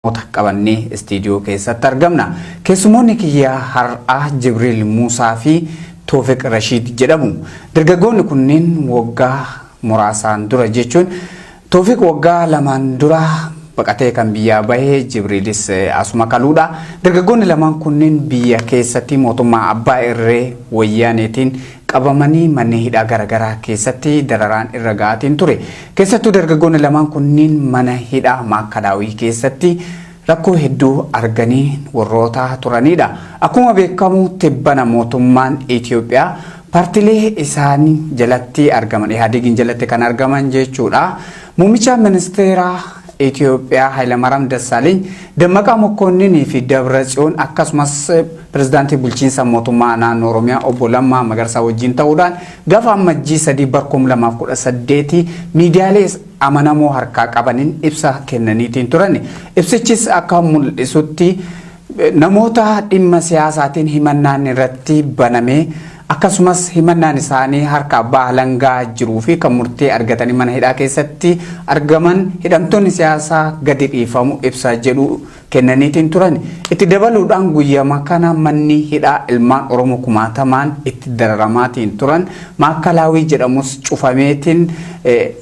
Qabannee istiidiyoo keessatti argamna. Keessumoonni kiyya har'aa Jibriil Muusaa fi Toofiq Rashiid jedhamu. Dargaggoonni kunneen waggaa muraasaan dura jechuun Toofiq waggaa 2n dura baqatee kan biyyaa bahe, Jibriilis asuma kaluudha. Dargaggoonni lamaan kunneen biyya keessatti mootummaa abbaa irree Wayyaaneetiin qabamanii manneen hidhaa garaagaraa keessatti dararaan irra ga'aatiin ture. Keessattuu dargaggoonni lamaan kunniin mana hidhaa Maakkalaawii keessatti rakkoo hedduu arganii warroota turanidha. Akkuma beekamu tibbana mootummaan Itoophiyaa paartilee isaanii jalatti argaman, Ihaadegiin jalatti kan argaman jechuudha. Muummicha ministeeraa Itoophiyaa Hayilamaariyaam Dassaaleeny, Dammaqaa Mokkonninii fi Dabratsiyoon akkasumas pirezidaantii bulchiinsa mootummaa naannoo Oromiyaa obbo Lammaa Magarsaa wajjin ta'uudhaan gaafa Ammajjii 3 bar 2018 miidiyaalee amanamoo harkaa qabaniin ibsa kennaniitiin turan. Ibsichis akka mul'isutti namoota dhimma siyaasaatiin himannaan irratti banamee akkasumas himannaan isaanii harka abbaa alangaa jiruu fi kan murtee argatanii mana hidhaa keessatti argaman hidhamtoonni siyaasaa gadi dhiifamu ibsa jedhu kennaniitiin turan. Itti dabaluudhaan guyyama kana manni hidhaa ilmaan Oromoo kumaatamaan itti dararamaatiin turan Maakkalaawii jedhamus cufameetiin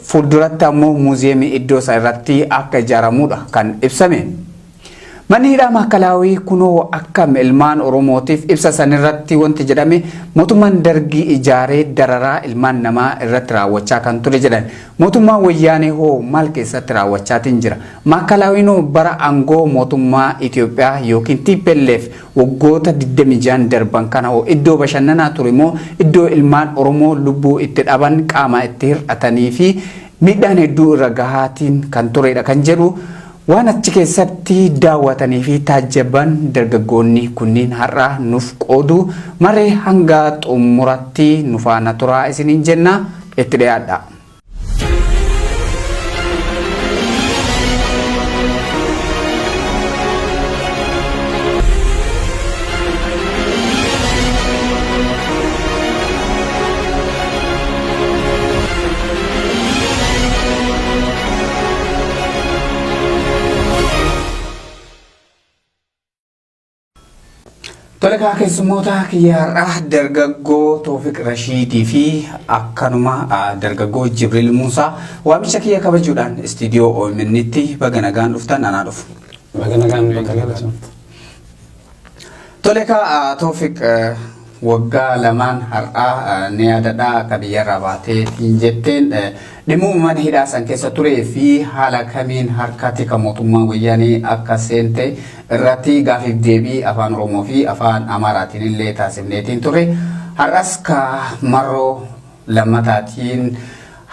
fuulduratti ammoo muuziyeemii iddoo isaa irratti akka ijaaramudha kan ibsame. Manni hidhaa Maakkalaawii kunoo akkam ilmaan Oromootiif? Ibsa sanirratti wanti jedhame mootummaan Dargii ijaaree dararaa ilmaan namaa irratti raawwachaa kan ture jedhan. Mootummaan Wayyaanee hoo maal keessatti raawwachaatiin jira? Maakkalaawiin hoo bara aangoo mootummaa Itoophiyaa yookiin TPLF waggoota 26 darban kana hoo iddoo bashannanaa ture moo iddoo ilmaan Oromoo lubbuu itti dhaban, qaama itti hir'atanii fi miidhaan hedduu irra gahaatiin kan turedha kan jedhu waan achi keessatti daawwatanii fi taajjaban dargaggoonni kunniin har'a nuuf qoodu. Maree hanga xumuratti nu faana turaa isiniin jenna, itti dhiyaadha. Tole kaa, keessummoota kiyya har'aa dargaggoo Toofiq Rashiidii fi akkanuma dargaggoo Jibriil Muusaa, waamicha kiyya kabajuudhaan istiidiyoo OMN'tti baga nagaan dhuftan, anaa dhufu. Baga nagaan bakka galatu. Tole kaa, Toofiq, waggaa 2n har'aa ni yaadadha akka biyyarraa baateetiin jetteen dhimma mana hidhaa san keessa turee fi haala kamiin harka tika mootummaa Wayyaanee akka seente irratti gaafiif deebii afaan Oromoo fi afaan Amaaraatiin illee taasifneetiin ture. Har'as ka marroo lammataatiin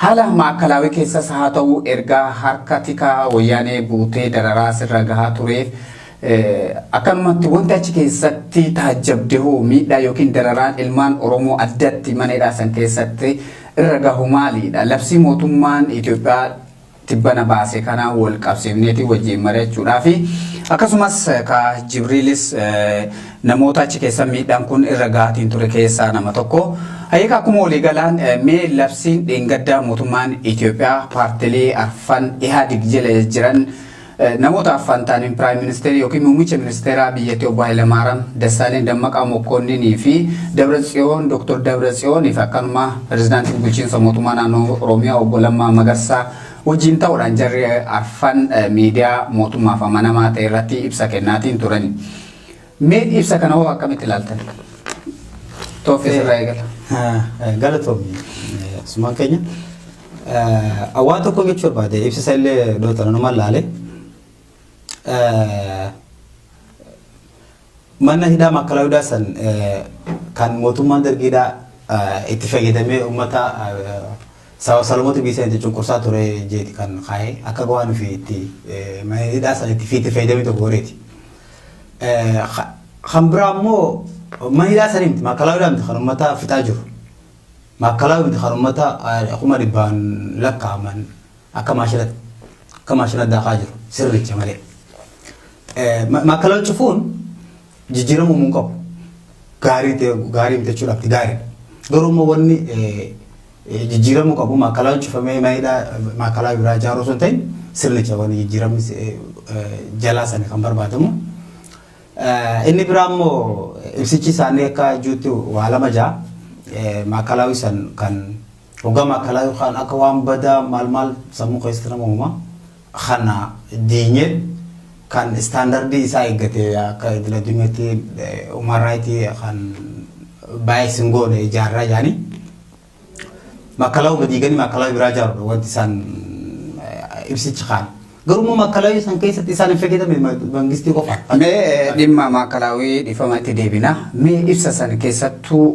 haala Maakalaawii keessas haa ta'u ergaa harka tika Wayyaanee buutee dararaa sirra gahaa tureef akkanumatti wanti achi keessatti taajjabde hoo, miidhaa yookiin dararaan ilmaan Oromoo addatti mana hidhaa san keessatti irra gahu maalidha? Labsii mootummaan Itoophiyaa tibbana baase kana wal qabsiifneeti wajjin mari'achuudhaa fi akkasumas ka Jibriilis namoota achi keessa miidhaan kun irra gahaatiin ture keessaa nama tokko. Hayyeeka, akkuma waliigalaan mee labsiin dheengaddaa mootummaan Itoophiyaa paartilee arfan Ihaadig jala jiran namoota arfan ta'aniin piraayim ministeerii yookiin muummicha ministeeraa biyyattii obbo Hayilamaariyaam Dassaaleny, Dammaqaa Mokkonninii fi Dabratsiyoon, Dr. Dabratsiyoonii fi akkanuma pirezidaantiin bulchiinsa mootummaa naannoo Oromiyaa obbo Lammaa Magarsaa wajjin ta'uudhaan jarri arfan miidiyaa mootummaaf amanamaa ta'e irratti ibsa kennaatiin turani. Mee ibsa kana hoo akkamitti ilaaltan? Tooffee, sirraa eegala. Galatoomi, sumaan keenya. Waan tokko jechuu barbaade, ibsa isa illee dhoota nanumaan laale. Mana hidhaa Maakkalaawiidhaa san kan mootummaan Dargiidhaa itti fayyadamee uummata saba Salomoota biyya sana itti cunqursaa ture jeeti kan kaa'ee akka waan ofii itti mana hidhaa san itti fayyadamee tokko godheeti. Kan biraa immoo mana hidhaa sanii miti, Maakkalaawiidhaa miti kan uummata fixaa jiru. Maakkalaawi miti kan uummata 100,000 lakkaa'aman akka maashina daakaa jiru sirricha malee. Maakkalaawi cufuun jijjiirama uumuu hin qabu. Gaarii ta'e, gaarii miti jechuudhaaf gaariidha. Garuu immoo wanni jijjiiramuu qabu Maakkalaawi cufamee mana hidhaa Maakkalaawi biraa ijaaruu osoo hin ta'in sirnicha wanni jijjiiramni jalaa sana kan barbaadamu. Inni biraa immoo ibsichi isaanii akka jirutti waa lama ja'a. Maakalaawii san kan hoggaa maakalaawii kan akka waan badaa maal maal sammuu keessatti nama uuma. Kana diinyee kan standardii isaa eeggate akka idil addunyaatti human right kan baay'ee sin goone ijaarraa jaanii. Maakalaawii diiganii maakalaawii biraa ijaarudha wanti isaan ibsichi kaan. Garuu immoo maakalaawii san keessatti isaan hin fayyadamne mangistii qofa. Mee dhimma maakalaawii dhiifama itti deebina. Mee ibsa san keessattuu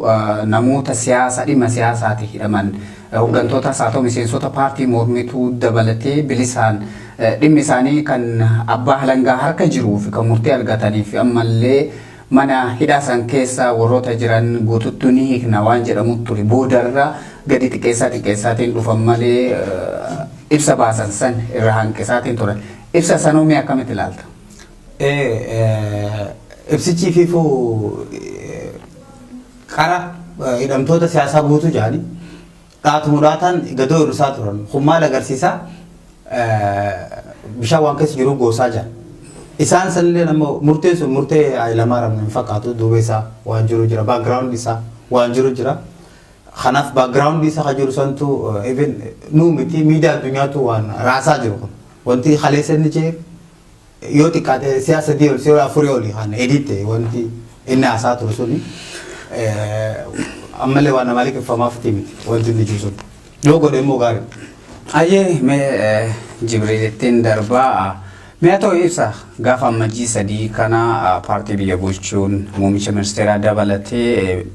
namoota siyaasa dhimma siyaasaati hidhaman, hooggantootas haa ta'u miseensota paartii mormituu dabalatee, bilisaan dhimmi isaanii kan abbaa halangaa harka jiruu fi kan murtii argatanii fi ammallee mana hidhaa san keessa warroota jiran guututtuu ni hiikna waan jedhamu ture. Boodarra gadi xiqqeessaa xiqqeessaatiin dhufan malee ibsa baasan san irra hanqisaatiin turan. Ibsa sanoo mee akkamitti ilaalta? Ibsichi fiifuu qara hidhamtoota siyaasaa guutuu jedhanii dhaatuma dhaataan gadoo hir'isaa turan. Kun maal agarsiisa? Bishaan waan keessa jiru goosaa jira. Isaan sanillee nama murteen sun murtee Hayilamaariyaam hin fakkaatu, duuba isaa waan jiru jira, background isaa waan jiru jira. Kanaaf background isaa kan jiru santu even nuu miti, miidiyaa addunyaatu waan raasaa jiru kun. Wanti kaleessa inni jee yoo xiqqaate si'a sadii ol, si'a afurii oli kan editte wanti inni haasaa ture suni ammallee waan namaa liqimfamaaf miti wanti inni jiru sun. Yoo godhe immoo gaarii. Ayyee, mee Jibriilittiin darbaa. Mee haa ta'u, ibsa gaafa Ammajjii 3 kana paartii biyya bulchuun muummicha ministeeraa dabalatee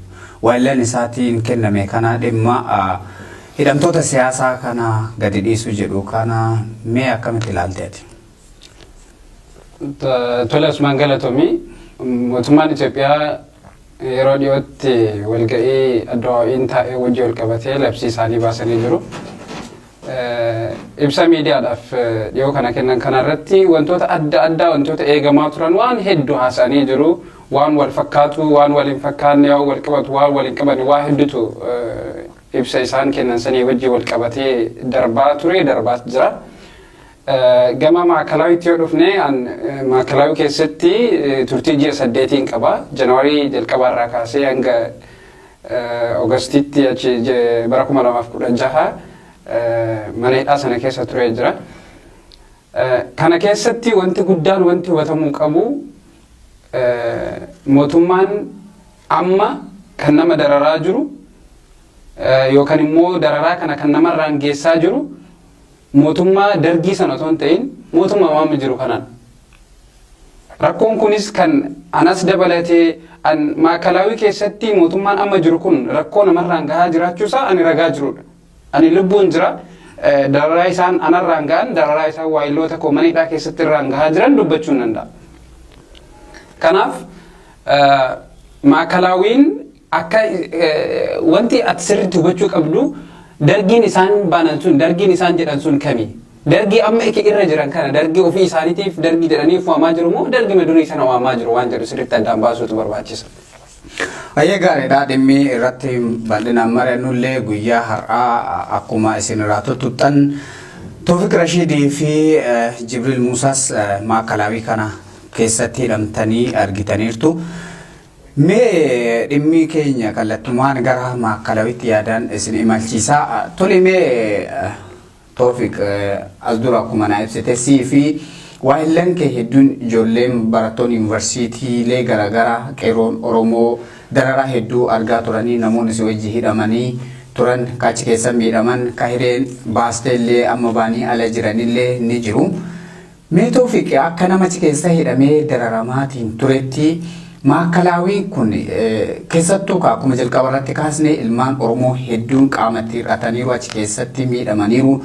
waayillan isaatiin kenname kana, dhimma hidhamtoota siyaasaa kana gadi dhiisuu jedhu kana mee akkamitti ilaalte ati? Tole Usmaan, galatoomii. Mootummaan Itoophiyaa yeroo dhiyootti walga'ii addawaa'iin taa'ee wajji wal qabatee labsii isaanii baasanii jiru. Ibsa miidiyaadhaaf dhiyoo kana kennan kanarratti wantoota adda addaa, wantoota eegamaa turan waan hedduu haasa'anii jiru. Waan wal fakkaatu, waan wal hin fakkaanne, waan wal qabatu, waan wal hin qabanne, waa hedduutu ibsa isaan kennan sanii wajji wal qabatee darbaa ture, darbaa jira. Gama maakalawiitti yoo dhufne, maakalaawii keessatti turtii ji'a 8n qaba. Janaarii jalqabaarraa kaasee hanga Ogastiitti achi bara 2016 mana hidhaa sana keessa turee jira. Kana keessatti wanti guddaan wanti hubatamuu qabu, mootummaan amma kan nama dararaa jiru yookaan immoo dararaa kana kan namarraan geessaa jiru mootummaa Dargii sana otoo hin ta'in mootummaa amma jiru kanaan. Rakkoon kunis kan anas dabalatee an maakalaawii keessatti mootummaan amma jiru kun rakkoo namarraan gahaa jiraachuusaa ani ragaa jirudha. Ani lubbuun jira. Dararaa isaan anarraan gahan, dararaa isaan waayilloota koo mana hidhaa keessatti irraan gahaa jiran dubbachuu hin danda'a. Kanaaf maakalaawiin akka wanti ati sirriitti hubachuu qabdu, Dargiin isaan baanan sun, Dargiin isaan jedhan sun kami? Dargii amma ike irra jiran kana, Dargii ofii isaaniitiif Dargii jedhanii waamaa jiru moo Dargii durii sana waamaa jiru waan jedhu sirriitti addaan baasuutu barbaachisa. Ayyee, gaariidha. Dhimmi irratti bal'inaan mari'annullee guyyaa har'aa akkuma isin irraa tuttuqxan Toofiq Rashiidii fi Jibriil Muusaas maakalaawii kana keessatti hidhamtanii argitaniirtu. Mee dhimmi keenya kallattumaan gara maakalawitti yaadaan isin imalchiisa. Tole, mee Toofiq, as dura akkuma naa ibsite sii fi waahillan kee hedduun, ijoolleen barattoonni yuunivarsiitiilee garaagaraa, qeerroon Oromoo dararaa hedduu argaa turanii, namoonni si wajji hidhamanii turan kaachi keessa miidhaman, ka hireen baastee illee amma baanii ala jiranillee ni jiru. Mee Toofiq, akka namachi keessa hidhamee dararamaatiin turetti maakalaawiin kun keessattuu akkuma jalqaba irratti kaasne ilmaan Oromoo hedduun qaamatti hir'ataniiru, achi keessatti miidhamaniiru.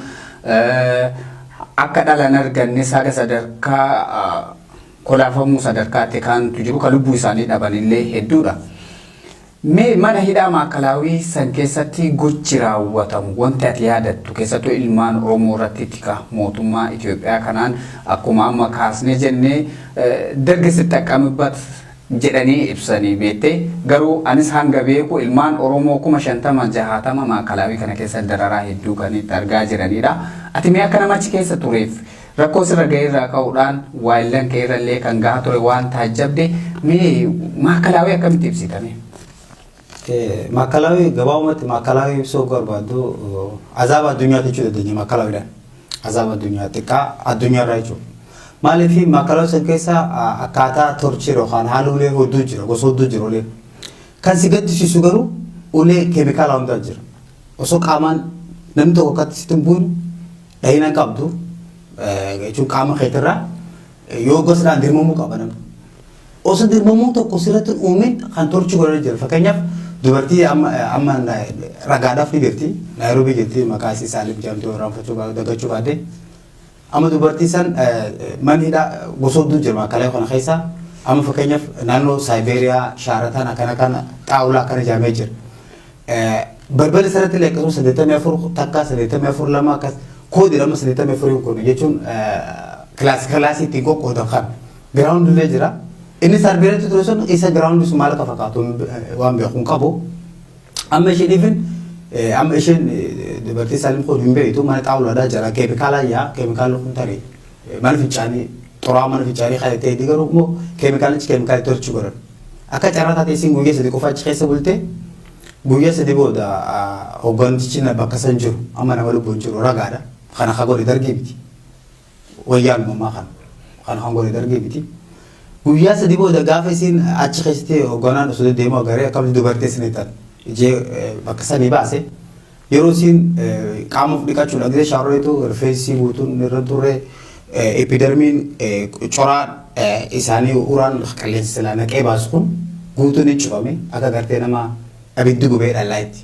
Akka dhalan arganne haga sadarkaa kolaafamuu sadarkaatti kaantu jiru, kan lubbuu isaanii dhabanillee hedduudha. Mee mana hidhaa maakalaawii san keessatti gochi raawwatamu wanti ati yaadattu, keessattuu ilmaan Oromoo irratti tika mootummaa Itoophiyaa kanaan akkuma amma kaasnee jennee Dargi ሲጠቀምበት jedhanii ibsanii beektee, garuu anis hanga beeku ilmaan Oromoo 50,000 60,000 maakalaawii kana keessa dararaa hedduu kan itti argaa jiranidha. Ati mee akka namachi keessa tureef Rakkoo sirra ga'e irraa ka'uudhaan waayillan kee irrallee kan gahaa ture waan taajjabde mee maakalaawii akkamitti ibsitame? Maakalaawii gabaabumatti maakalaawii ibsuu barbaaddu azaaba addunyaatti jechuu dandeenya maakalaawidhaan. Azaaba addunyaa xiqqaa addunyaarraa jechuudha. Maaliif maakalaawii san keessa akkaataa torture yookaan haala ulee hedduu jira, gosa hedduu jira ulee. Kan si gaddisiisu garuu ulee keemikaalaa hundaa jira. Osoo qaamaan namni tokko akkatti sitti hin buune dhahina qabdu jechuun qaama keetirraa yoo gosdhaan dirmamuu qaba namni. Osoo dirmamuun tokko sirratti hin uumin kan torture godhanii jira. Fakkeenyaaf, dubartii amma amma ragaadhaaf ni jirti. Naayiroobii jirti, maqaa isii Saalim jedhamtu irraanfachuu dagachuu baadde. Amma dubartii san manni hidhaa gosa hedduu jira maakkalaa kana keessa. Amma fakkeenyaaf, naannoo Saayibeeriyaa Shaarataan akkana kana xaawulaa akkana ijaamee jira. Balballi sarratti illee akkasuma 84 takka, 84 lama, akkas koodii lama 84 kun jechuun kilaasii kilaasii ittiin qoqqoodan kan ground illee jira. Inni Saarbeeriyaatti ture sun isa ground sun maal akka fakkaatu waan beeku hin qabu. Amma isheen ifin amma isheen dubartii Saalim kun hin beektu, mana xaawulaadhaa jira, keemikaala yaa keemikaalli kun tarii mana fincaanii xuraa mana fincaanii kan ta'e garuu immoo keemikaalichi keemikaali torture godhan. Akka carraa taatee isiin guyyaa 3 qofa achi keessa bulte. Guyyaa 3 booda hooggantichi bakka san jiru amma nama lubbuun jiru ragaadha. Kana ka godhe dargii miti. Wayyaan uumamaa kana kan godhe dargii miti. Guyyaa 3 booda gaafa isiin achi keessatti hoogganaan osoo deddeemu agaree akkamitti dubartii isin ta'an ijee bakka sanii baase. Yeroo isiin qaama of dhiqachuudha gisee shaaworeetu rifeensi guutuun irra turre, epidermiin coraan isaanii uraan qilleensa silaa naqee baasu kun guutuun ni cufame, akka gartee nama abiddi gubee dhallaa'itti.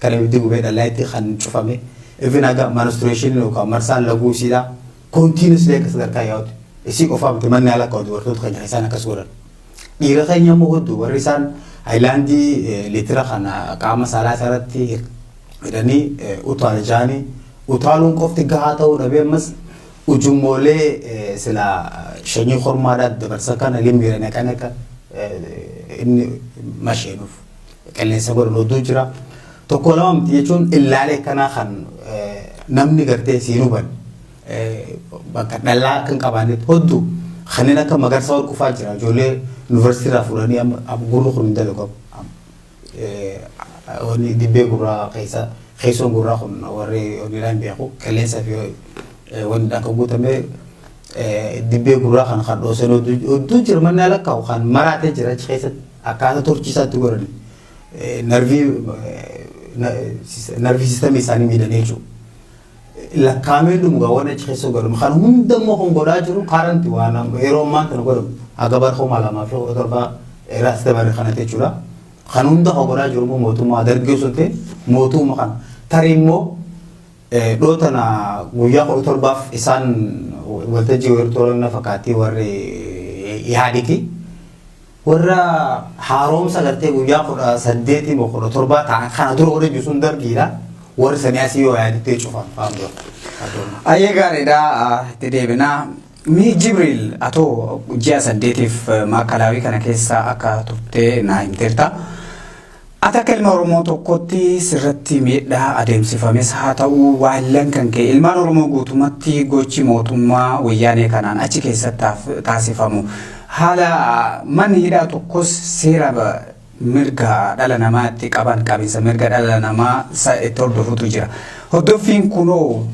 Kan abiddi gubee dhallaa'itti kan cufame. Even haga menstruation yookaan marsaan laguu isiidha continuously akka sadarkaa yaa'utti. Isii qofaa miti, manni haala akka dubartoota keenya isaan akkas godhan. Dhiira keenya immoo hedduu warri isaan haayilaandii liitira kana qaama saalaa isaarratti hidhanii utaala jaanii utaaluun qofti gahaa ta'uu dhabee ammas ujummoolee sila shanyii kormaadhaa dabarsan kana limmiira naqan akka inni masheenuuf qilleensa godhan hedduu jira. Tokko lama miti jechuun illaalee kanaa kan namni gartee siin hubanne bakka dhallaa akka hin qabaannetti hedduu kanneen akka Magarsaa Warqufaa jira, ijoollee yuunivarsiitii irraa fuudhanii amma gurri kun hin dalagu. Wanni dibbee gurraa keessa keessoon gurraa kun warri oniidhaan beeku qilleensa fi wanni kan guutame dibbee gurraa kan kan dhoosan hedduu jira, manni alakkaa'u kan maraatee jira achi keessatti akkaataa torchiisaatti godhani nerve system isaanii miidhanii jechuudha. Lakkaa'amee dhumu gaa waan achi keessa godhamu kan hunda immoo kan godhaa jiru kaaranti waan yeroo ammaa kana godhamu haga bara 2017 irraa dabarre kanatti jechuudha. Kan hunda kan godhaa jiru immoo mootummaa dargii osoo hin ta'in mootummaa kana. Tarii immoo dhootana guyyaa 17f isaan waltajjii weertuu na fakkaattii warri Ihaadiki. Warra haaromsa gartee guyyaa 18 moo 17 ta'an kana dura warri jiru sun dargiidha. Warri sanii asii yoo yaadittee cufan faan dura. Ayyee, gaariidha, itti deebinaa. Mee Jibriil, atoo ji'a 8f maakalaawii kana keessa akka turte naa himteerta. Ati akka ilma Oromoo tokkotti sirratti miidhaa adeemsifames haa ta'u waallan kan ka'e ilmaan Oromoo guutumatti gochi mootummaa wayyaanee kanaan achi keessatti taasifamu haala manni hidhaa tokkos seera mirga dhala namaatti qaban qabinsa mirga dhala namaa itti hordofutu jira. Hordoffiin kunoo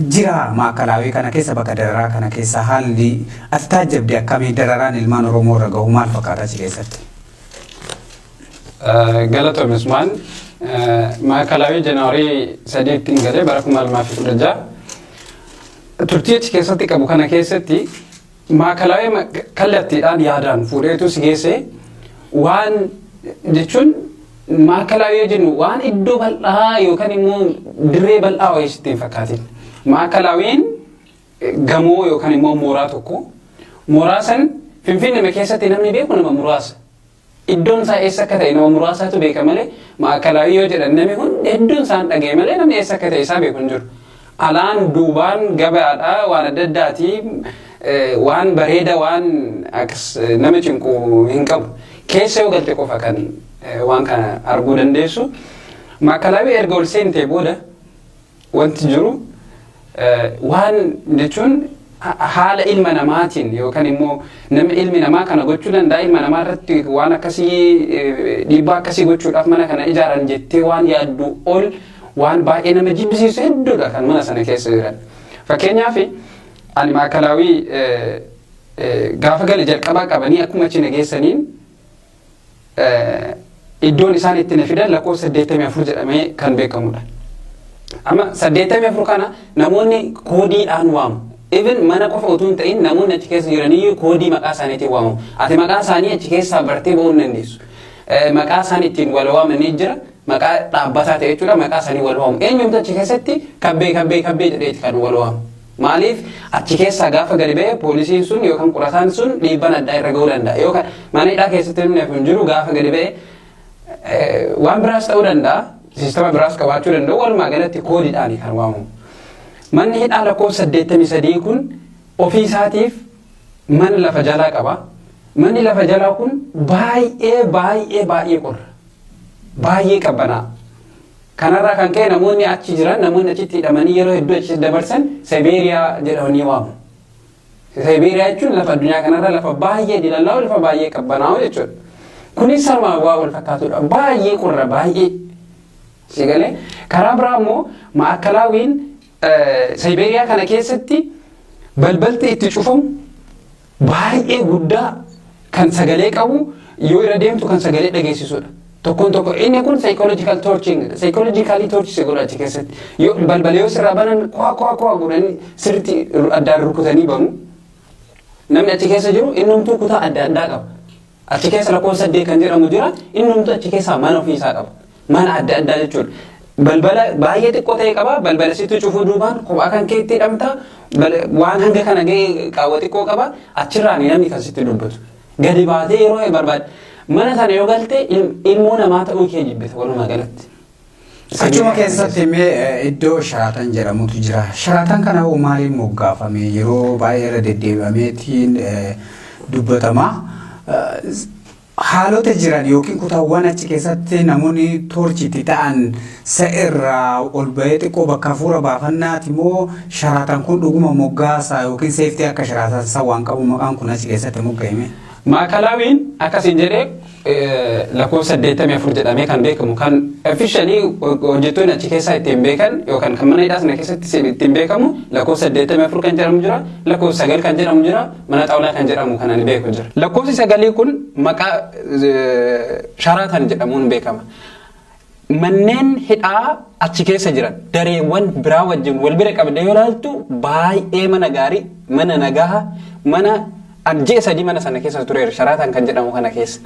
jira maakalaawii kana keessa, bakka dararaa kana keessa haalli ati taajjabde akkamii? Dararaan ilmaan Oromoo irra gahu maal fakkaata achi keessatti? Galatoom Usmaan, maakalaawii Janaarii 3tti hin galee bara 2016. Turtii achi keessatti qabu kana keessatti maakalaawii kallattiidhaan yaadaan fuudheetu si geesse. Waan jechuun maakalaawii jennu waan iddoo bal'aa yookaan immoo dirree bal'aa wayii sitti hin fakkaatin. Maakalaawiin gamoo yookaan immoo mooraa tokko, mooraa san Finfinnee keessatti namni beeku nama muraasa. Iddoon isaa eessa akka ta'e nama muraasaatu beeka malee maakalaawii yoo jedhan namni hundi hedduun isaan dhaga'e malee namni eessa akka ta'e isaa beeku hin jiru. Alaan duubaan gabaadha, waan adda addaati, waan bareeda waan akkas nama cinqu hin qabu. Keessa yoo galte qofa kan waan kana arguu dandeessu. Maakalaawii erga ol seentee booda wanti jiru waan jechuun Haala ilma namaatiin yookaan immoo namni, ilmi namaa kana gochuu danda'a, ilma namaa irratti waan akkasii, dhiibbaa akkasii gochuudhaaf mana kana ijaaran jettee waan yaaddu ol waan baay'ee nama jibbisiisu hedduudha kan mana sana keessa jiran. Fakkeenyaaf, ani Maakalaawii gaafa gale jalqabaa qabanii akkuma achi na geessaniin, iddoon isaan itti na fidan lakkoofsa 84 jedhamee kan beekamudha. Amma 84 kana namoonni koodiidhaan waamu. Even mana qofa utuu hin ta'in, namoonni achi keessa jiraniyyuu koodii maqaa isaaniitiin waamu. Ati maqaa isaanii achi keessaa bartee ba'uu hin dandeessu. Maqaa isaan ittiin wal waamanii jira. Maqaa dhaabbataa ta'e jechuudha. Maqaa isaanii wal waamu. Eenyumtu achi keessatti "Kabbee, Kabbee, Kabbee" jedheeti kan wal waamu. Maaliif? Achi keessaa gaafa gadi ba'e poolisiin sun yookaan qorataan sun dhiibbaan addaa irra ga'uu danda'a. Yookaan mana hidhaa keessatti namni hafu hin jiru, gaafa gadi ba'e waan biraas ta'uu danda'a. Siistama biraas qabaachuu danda'u. Walumaa galatti koodiidhaan kan waamamu. Manni hidhaa lakkoofsa 83 kun ofii isaatiif mana lafa jalaa qaba. Manni lafa jalaa kun baay'ee baay'ee baay'ee qorra. Baay'ee qabbanaa. Kanarraa kan ka'e namoonni achi jiran, namoonni achitti hidhamanii yeroo hedduu achi dabarsan, Sibeeriyaa jedhamanii waamu. Sibeeriyaa jechuun lafa addunyaa kanarra lafa baay'ee dilallaa'u, lafa baay'ee qabbanaa'u jechuudha. Kunis sanumaan waa wal fakkaatudha. Baay'ee qorra, baay'ee. Sigalee karaa biraa immoo Maakkalaawiin Sibeeriyaa kana keessatti balbalti itti cufamu baay'ee guddaa, kan sagalee qabu, yoo irra deemtu kan sagalee dhageessisudha. Tokkoon tokko inni kun psychological torturing, psychologically torture godha achi keessatti. Yoo balbala yoo sirraa banan kuwaa kuwaa kuwaa godhanii sirriitti addaan rukutanii banu. Namni achi keessa jiru innumtuu kutaa adda addaa qaba. Achi keessa lakkoofsa 8 kan jedhamu jira, innumtuu achi keessaa mana ofiisaa qaba. Mana adda addaa jechuudha. Balbala baay'ee xiqqoo ta'e qaba. Balbala sitti cufuu duubaan kophaa kan keetti hidhamta. Waan hanga kana ga'e qaawwa xiqqoo qaba. Achirraan namni kan sitti dubbatu. Gadi baatee yeroo barbaade. Mana sana yoo galte ilmoo namaa ta'uu kee jibbita walumaa galatti. Achuma keessatti mee iddoo Sharaatan jedhamutu jira. Sharaatan kana hoo maaliin moggaafame? Yeroo baay'ee irra deddeebi'ameetiin dubbatama. Haalota jiran yookiin kutaawwan achi keessatti namoonni torture ta'an irraa ol bahee xiqqoo bakka hafuura baafannaati moo, Sharaatan kun dhuguma moggaasa yookiin safety akka Sharaatan san waan qabu maqaan kun achi keessatti mogga'ime? Maakkalaawiin akkasiin jedhee lakkoofsa 84 jedhamee kan beekamu, kan officially hojjettoonni achi keessaa ittiin beekan yookaan kan mana hidhaa sana keessatti ittiin beekamu, lakkoofsa 84 kan jedhamu jira, lakkoofsa 9 kan jedhamu jira, mana xaawulaa kan jedhamu kan ani beeku jira. Lakkoofsi sagalii kun maqaa Sharaatan jedhamuun beekama. Manneen hidhaa achi keessa jiran dareewwan biraa wajjin wal bira qabdee yoo ilaaltu, baay'ee mana gaarii, mana nagaa, mana ji'a 3 mana sana keessa tureera, Sharaatan kan jedhamu kana keessa.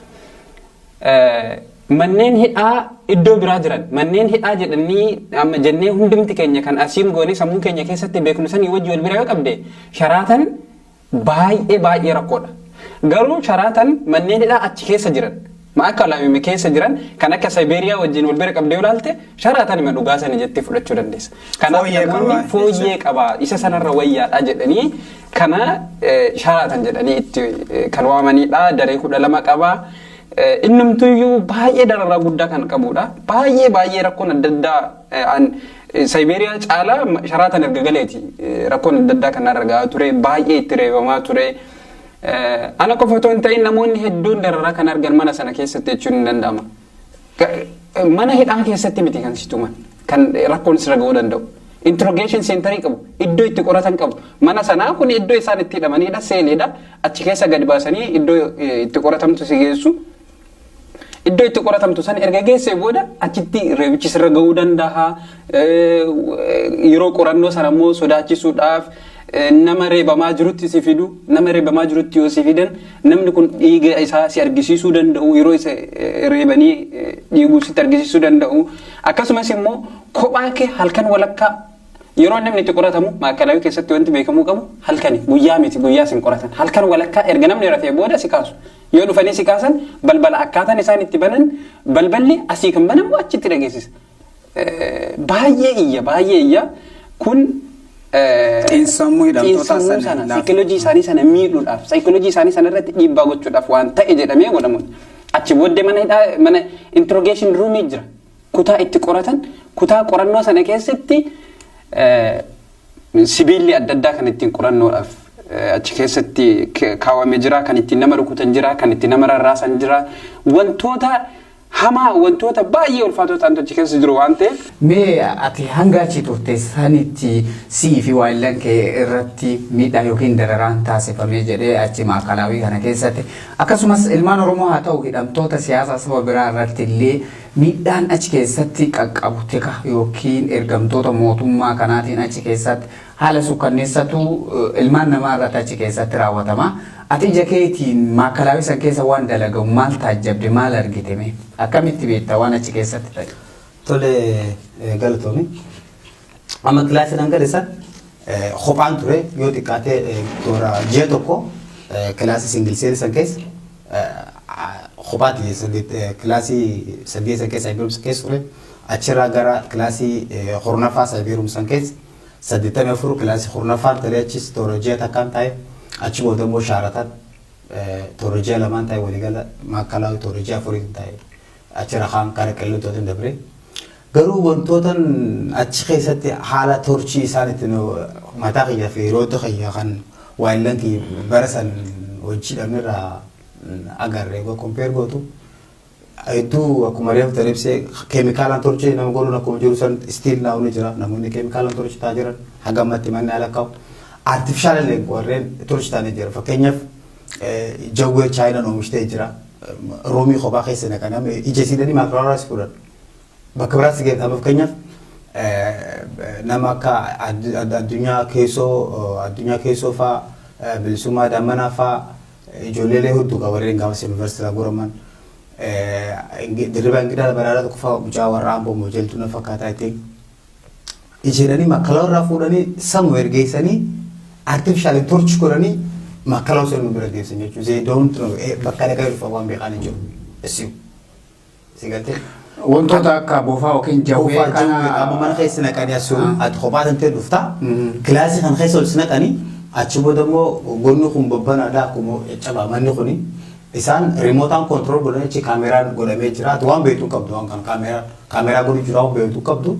Manneen hidhaa iddoo biraa jiran, manneen hidhaa jedhanii amma jennee hundumti keenya kan asiin goone sammuu keenya keessatti beeknu sanii wajji wal bira yoo qabde, Sharaatan baay'ee baay'ee rakkoodha. Garuu Sharaatan manneen hidhaa achi keessa jiran, Maakalaawii keessa jiran kan akka Sibeeriyaa wajjin wal bira qabdee ilaalte, Sharaatan hima dhugaa sana jettee fudhachuu dandeessa. Kanaaf namoonni fooyyee qaba, isa sanarra wayyaadha jedhanii kana Sharaatan jedhanii itti kan waamanidha. Daree 12 qaba. Innumtuyyuu baay'ee dararaa guddaa kan qabudha. Baay'ee baay'ee rakkoon adda addaa, Sibeeriyaa caalaa Sharaatan erga galeeti rakkoon adda addaa kan argaa ture, baay'ee itti reebamaa ture. Ana qofa otoo hin ta'in namoonni hedduun dararaa kan argan mana sana keessatti jechuun hin danda'ama. Mana hidhaa keessatti miti kan si tuman, kan rakkoon sirra ga'uu danda'u. Interrogation centerii qabu, iddoo itti qoratan qabu. Mana sanaa kun iddoo isaan itti hidhamanidha, seeliidha. Achi keessa gadi baasanii iddoo itti qoratamtu si geessu. Iddoo itti qoratamtu sana erga geessee booda achitti reebichi sirra ga'uu danda'a. Yeroo qorannoo sana immoo sodaachisuudhaaf nama reebamaa jirutti si fidu. Nama reebamaa jirutti yoo si fidan, namni kun dhiiga isaa si argisiisuu danda'u, yeroo isa reebanii dhiiguu sitti argisiisuu danda'u. Akkasumas immoo kophaa kee halkan walakkaa yeroo namni itti qoratamu, Maakalaawii keessatti wanti beekamuu qabu halkani, guyyaa miti, guyyaa sin qoratan. Halkan walakkaa erga namni rafee booda si kaasu. Yoo dhufanii si kaasan, balbala akkaataan isaan itti banan, balballi asii kan banamu achitti dhageessisa. Baay'ee iyya, baay'ee iyya kun. Xiinsammuu hidhamtoota xiinsammuu sana, saayikooloojii isaanii sana miidhuudhaaf, saayikooloojii isaanii sana irratti dhiibbaa gochuudhaaf waan ta'e jedhamee godhamudha. Achi booddee mana hidhaa, mana interrogation roomii jira. Kutaa itti qoratan, kutaa qorannoo sana keessatti sibiilli adda addaa kan ittiin qorannoodhaaf achi keessatti kaawwamee jira, kan ittiin nama rukutan jira, kan ittiin nama rarraasan jira. Wantoota hamaa, wantoota baay'ee ulfaatoo ta'antu achi keessa jiru waan ta'eef. Mee ati hanga achi turte sanitti sii fi waayillan kee irratti miidhaa yookiin dararaan taasifamee jedhee achi maakalaawii kana keessatti, akkasumas ilmaan Oromoo haa ta'u hidhamtoota siyaasaa saba biraa irratti illee miidhaan achi keessatti qaqqabu tika yookiin ergamtoota mootummaa kanaatiin achi keessatti haala sukkanneessatu ilmaan namaa irratti achi keessatti raawwatama. Ati ija keetiin maakalaawii san keessa waan dalagamu maal taajjabde, maal argite mee? Akkamitti beekta waan achi keessatti ta'e? Tole, galatoomi. Amma kilaasii nan gale san kophaan ture. Yoo xiqqaatee toora ji'a 1 kilaasii single cell san keessa kophaati, kilaasii 8 san keessa beekumsa keessa ture. Achirraa gara kilaasii 10ffaa beekumsa san keessa 84 kilaasii 10ffaan tarii achis toora ji'a takkaan taa'e. Achi booda immoo Shaaratan toora ji'a 2n taa'e. Waliigala maakalaawii toora ji'a 4n taa'e. Achirra kaan kara qilleentoota dabre. Garuu wantootan achi keessatti haala torture isaan ittiin mataa kiyya fi hiriyoota kiyya kan waayillan kiyya bara san hojii dhabnerraa agarre compare gootu hedduu, akkuma reefu tan ibsee, keemikaalaan torture nama godhuun akkuma jiru san still now ni jira. Namoonni keemikaalaan torture ta'aa jiran haga ammatti manni alakkaa'u. Artificial illee warreen torture ta'anii jira. Fakkeenyaaf, jawwee Chaayinaan oomishtee jira. Roomii kophaa keessa naqanii ija isiidhanii maakaraaraas fudhan. Bakka biraatti geeffama. Fakkeenyaaf, nama akka Addunyaa Keessoo faa, Bilisummaa Daammanaa faa, ijoolleelee hedduu qaba warreen gaafas yuunivarsiitii guraman. Dirriba Ingidaa Badhaadhaa tokko faa, mucaa warra Amboo Mojeltuu na fakkaataa ittiin. Ijeedhanii makkalaa irraa fuudhanii sammuu ergeessanii artificial torture godhanii makkalaa osoo nu bira geessan jechuudha. They don't know, bakka dhaqee dhufa waan beekan hin jiru. Isiu. Si galtee? Wantoota akka boofaa yookiin jawwee Boofaa, jawwee amma mana keessa naqanii asuu ati kophaa tantee dhuftaa. Kilaasii kan keessa ol si naqanii, achi booda immoo gonni kun babbanaadha, akkuma cabaa manni kuni. Isaan remote control godhanii achi kaameraan godhamee jira. Ati waan beektu qabdu, waan kan kaameraa godhu jira, waan beektu qabdu.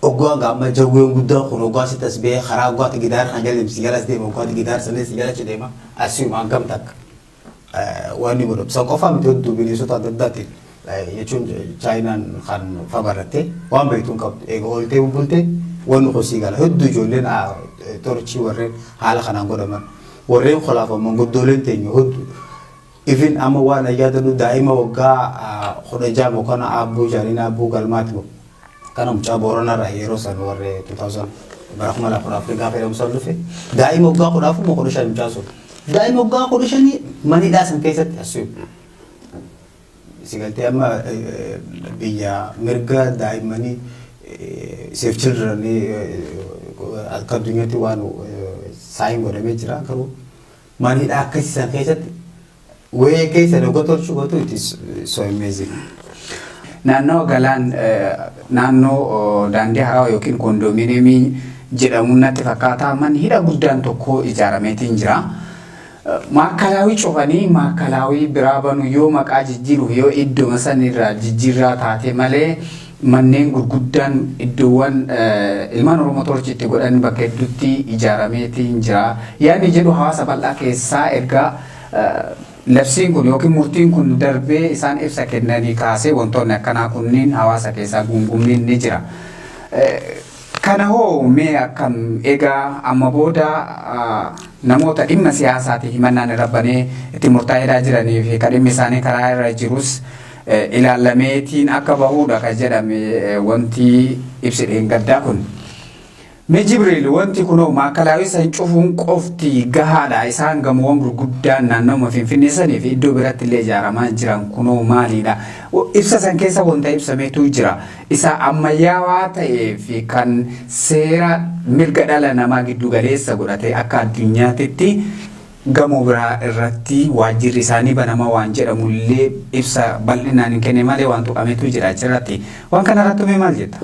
Oggaa gaama jawween guddaan kun oggaa sitti as ba'ee karaa oggaatti gidaara kan jala si jala as deema, oggaatti gidaara sanis si jala achi deema, asii waan gam takka waan ni godhamu. San qofaa miti, hedduu bineensota adda addaatiin jechuun Chaayinaan kan fabarratte waan beektu hin qabdu. Eega ooltee bubbultee wanni kun sii gala. Hedduu ijoolleen torture warreen haala kanaan godhaman, warreen kolaafaman, manguddooleen teenya hedduu. Even amma waan yaadadhu, daa'ima waggaa 16 kana Aabbuu Jaaniin, Aabbuu Galmaati kana, mucaa Booranarraa yeroo san warree 2000 bara 2014 gaafa jedhamu san dhufe, daa'ima waggaa 14 moo 15 mucaa sun, daa'ima waggaa 15 manidhaa san keessatti asii si galtee. Amma biyya mirga daa'immanii, save children, akka addunyaatti waan sign godhamee jira, garuu manidhaa akkasii san keessatti wayii keessa dhuga tolchuu gootu, it is so amazing. Naannoo Galaan, naannoo daandii haaraa yookiin koondoominiyeemii jedhamuun natti fakkaata, manni hidha guddaan tokko ijaarameetiin jira. Maakalaawii cufanii maakalaawii biraa banu yoo maqaa jijjiiruuf yoo iddoo sanirraa jijjiirraa taate malee, manneen gurguddaan iddoowwan ilmaan Oromoo torture itti godhan bakka hedduutti ijaarameetiin jira. Yaadni jedhu hawaasa bal'aa keessaa ergaa labsiin kun yookiin murtiin kun darbee isaan ibsa kennanii kaasee wantoonni akkanaa kunniin hawaasa keessaa gungummiin ni jira. Kana hoo mee akkam? Egaa amma booda namoota dhimma siyaasaatiin himannaan irra banee itti murtaa'eedhaa jiranii fi kan dhimmi isaanii karaa irra jirus ilaalameetiin akka bahuudha kan jedhame wanti ibsi dheengaddaa kun. Mee Jibriil, wanti kunoo maakalaawii san cufuun qofti gahaadha? Isaan gamoowwan gurguddaan naannoo Finfinnee sanii fi iddoo biratti illee ijaaramaa jiran kunoo maalidha? Ibsa san keessa wanta ibsameetu jira. Isa ammayyaawaa ta'ee fi kan seera mirga dhala namaa giddu galeessa godhate akka addunyaatitti gamoo biraa irratti waajjirri isaanii banama waan jedhamullee ibsa bal'inaan hin kenne malee waan tuqametu jira achirratti. Waan kanarratti mee maal jetta?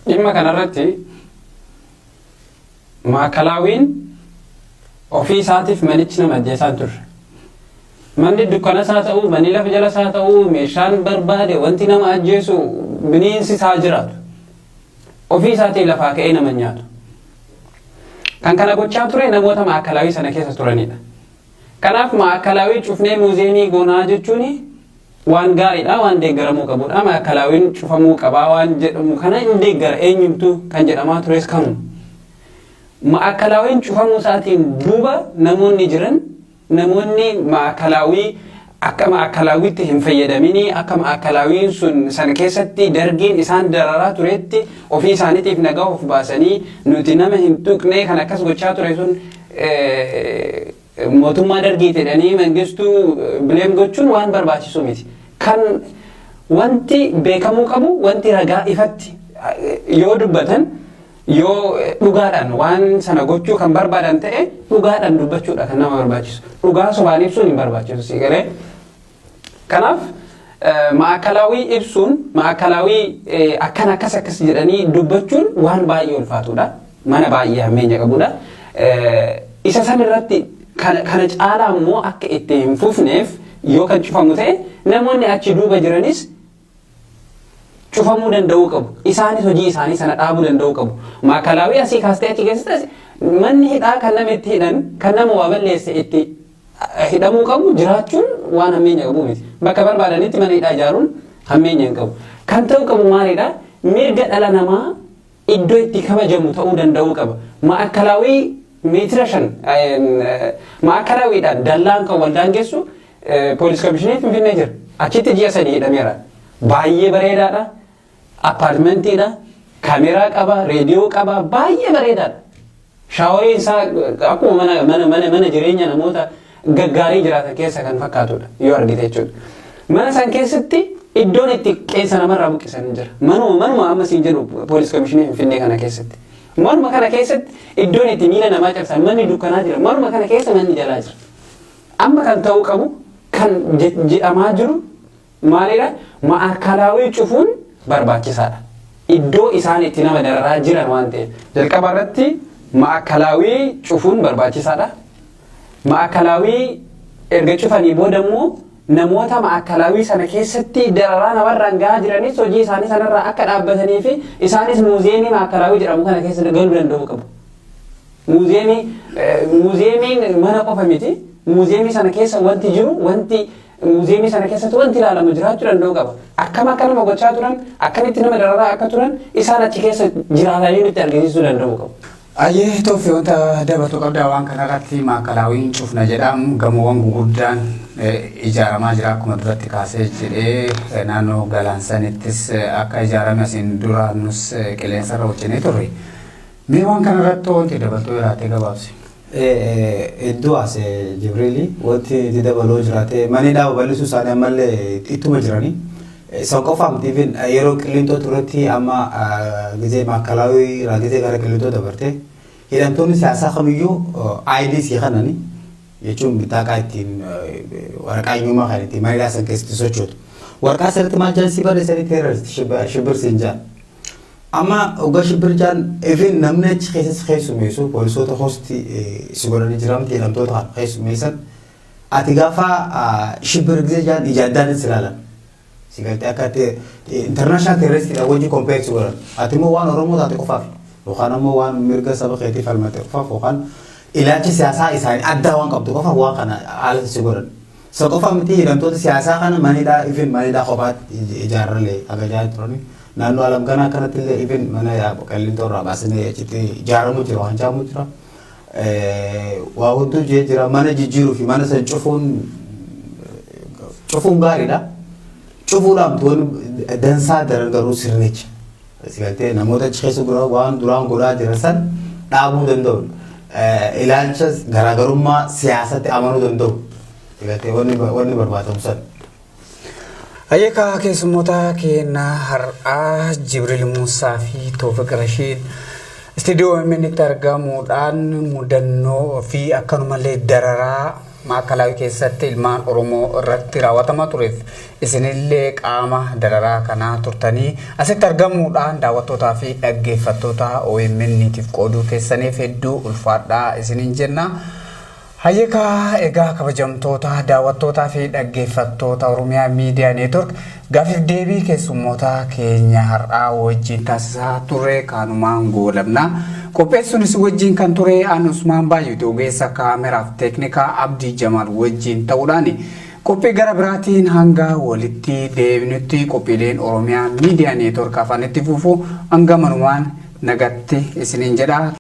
Dhimma kanarratti maakalaawiin ofii isaatiif manichi nama ajjeesaa hin turre. Manni dukkana isaa ta'uu, manni lafa jala isaa ta'uu, meeshaan barbaade wanti nama ajjeesu bineensi isaa jiraatu. Ofii isaatii lafaa ka'ee nama nyaatu. Kan kana gochaa ture namoota maakalaawii sana keessa turanidha. Kanaaf maakalaawii cufnee muuziyeemii goonaa jechuun waan gaariidha, waan deeggaramuu qabudha. Maakalaawiin cufamuu qabaa waan jedhamu kana hin deeggara eenyumtuu kan jedhamaa tures kanuma. Maakkalaawiin cufamuu isaatiin duuba namoonni jiran, namoonni maakalaawii akka maakkalaawiitti hin fayyadaminii, akka maakkalaawiin sun sana keessatti dargiin isaan dararaa turetti ofii isaaniitiif nagaa of baasanii nuti nama hin tuqnee, kan akkas gochaa ture sun mootummaa dargii jedhanii Mangistuu blame gochuun waan barbaachisu miti. Kan wanti beekamuu qabu, wanti ragaa ifatti yoo dubbatan, yoo dhugaadhaan waan sana gochuu kan barbaadan ta'e, dhugaadhaan dubbachuudha kan nama barbaachisu. Dhugaa sobaan ibsuun hin barbaachisu, si galee. Kanaaf maakalaawii ibsuun, maakalaawii akkana akkas akkas jedhanii dubbachuun waan baay'ee ulfaatudha. Mana baay'ee hammeenya qabudha. Isa san irratti kana caalaa immoo akka itti hin fufneef yoo kan cufamu ta'e, namoonni achi duuba jiranis cufamuu danda'uu qabu. Isaanis hojii isaanii sana dhaabuu danda'uu qabu. Maakalaawii asii kaastee achi keessatti manni hidhaa kan nama itti hidhan, kan nama waa balleesse itti hidhamuu qabu jiraachuun waan hammeenya qabu miti. Bakka barbaadanitti mana hidhaa ijaaruun hammeenya hin qabu. Kan ta'u qabu maalidha? Mirga dhala namaa iddoo itti kabajamu ta'uu danda'uu qaba. Maakalaawii meetira 5 maakkalaawiidhaan dallaan kan wal daangessu poolis komishinii Finfinnee jira. Achitti ji'a 3 hidhameera. Baay'ee bareedaadha. Apartmentiidha. Kaameraa qaba, reediyoo qaba, baay'ee bareedaadha. Showeriin isaa akkuma mana jireenya namoota gaggaarii jiraatan keessa kan fakkaatudha yoo argite jechuudha. Mana san keessatti iddoon itti qeensa namarraa buqqisan hin jira. Manuma amma siin jedhu poolis komishinii Finfinnee kana keessatti. Manuma kana keessatti iddoon itti miila namaa cabsan, manni dukkanaa jira. Manuma kana keessa manni jalaa jira. Amma kan ta'uu qabu, kan jedhamaa jiru maalidha? Maakalaawii cufuun barbaachisaadha. Iddoo isaan itti nama dararaa jiran waan ta'eef. Jalqaba irratti maakalaawii cufuun barbaachisaadha. Maakalaawii erga cufanii booda immoo namoota maakalaawii sana keessatti dararaa namarraan gahaa jiranis hojii isaanii sanarraa akka dhaabbatanii fi isaanis muuziyeemii maakalaawii jedhamu kana keessa galuu danda'uu qabu. Muuziyeemiin mana qofa miti. Muuziyeemii sana keessa wanti jiru, wanti muuziyeemii sana keessatti wanti ilaalamu jiraachuu danda'uu qaba. Akkam akka nama gochaa turan, akkamitti nama dararaa akka turan isaan achi keessa jiraatanii nutti argisiisuu danda'uu qabu. Ayyee Tooffee, wanta dabaltu qabdaa waan kanarratti? Maakkalaawiin cufna jedhamu, gamoowwan guguddaan ijaaramaa jira, akkuma duratti kaasee jedhee naannoo Galaansanittis akka ijaarame asiin dura nus qilleensarra hojjennee turre. Mee waan kanarratti wanti dabaltuu jiraate gabaabsi. Hedduu as Jibriili wanti itti dabaloo jiraate, manni dhaaba bal'isuu isaanii ammallee ittuma jiranii. Isa qofa miti, yeroo Qillintoo turetti, amma gizee maakalaawii irraa gizee gara Qillintoo dabarte, hidhamtoonni siyaasaa kamiyyuu ID sii kanani jechuun bitaaqaa ittiin waraqaa eenyummaa kan ittiin mana hidhaa san keessatti sochootu. Waraqaa sirriitti maal jedhan sii barreessanii, terrorist, shibbir siin jedhan. Amma hoggaa shibbir jaan, even namni achi keessatti keessummeessu, poolisoota hosti si godhanii jiran, hidhamtoota kan keessummeessan, ati gaafa shibbir gizee jaan ija addaatiin si ilaalan. Si galtee akka international terroristiidha wajji compare si godhan. Ati immoo waan Oromoo taate qofaaf yookaan ammoo waan mirga saba keetii falmate qofaaf yookaan ilaalcha siyaasaa isaanii addaa waan qabdu qofaaf waan kana haala si godhan. Isa qofa miti, hidhamtoota siyaasaa kana manidhaa, even manidhaa kophaatti ijaarralee agajaa turani. Naannoo alam ganaa kanatti illee even mana Qillintoo irraa baasanii achitti ijaaramuu jira, waan jaamu jira. Waa hedduu jee jira. Mana jijjiiruu fi mana san cufuun gaariidha. Cufuudhaan wanni dansaa daran garuu sirnicha. Si galtee namoota achi keessa waan duraan godhaa jiran san dhaabuu danda'u. Ilaalcha garaagarummaa siyaasatti amanuu danda'u. Si galtee wanni barbaadamu san. Ayyeekaa, keessummoota keenya har'aa Jibriil Muusaa fi Toofiq Rashiid istiidiyoo OMN tti argamuudhaan mudannoo fi akkanumallee dararaa maakalaawii keessatti ilmaan Oromoo irratti raawwatamaa tureef isinillee qaama dararaa kanaa turtanii asitti argamuudhaan daawwattootaa fi dhaggeeffattoota OMN tiif qooduu keessaniif hedduu ulfaadhaa isiniin jenna. Hayyeekaa, egaa kabajamtoota daawwattootaa fi dhaggeeffattoota Oromiyaa Miidiyaa Neetwork, gaafiif deebii keessummoota keenya har'aa wajjin taasisaa turre kanumaan goolabna. Qopheessuunis wajjin kan ture aan Usmaan Baay'uuti, ogeessa kaameraaf teeknikaa Abdii Jamaal wajjin ta'uudhaani. Qophii gara biraatiin hanga walitti deebinutti qophiileen Oromiyaa Miidiyaa Neetwork afaan itti fufu hanga manumaan nagatti isiniin jedha.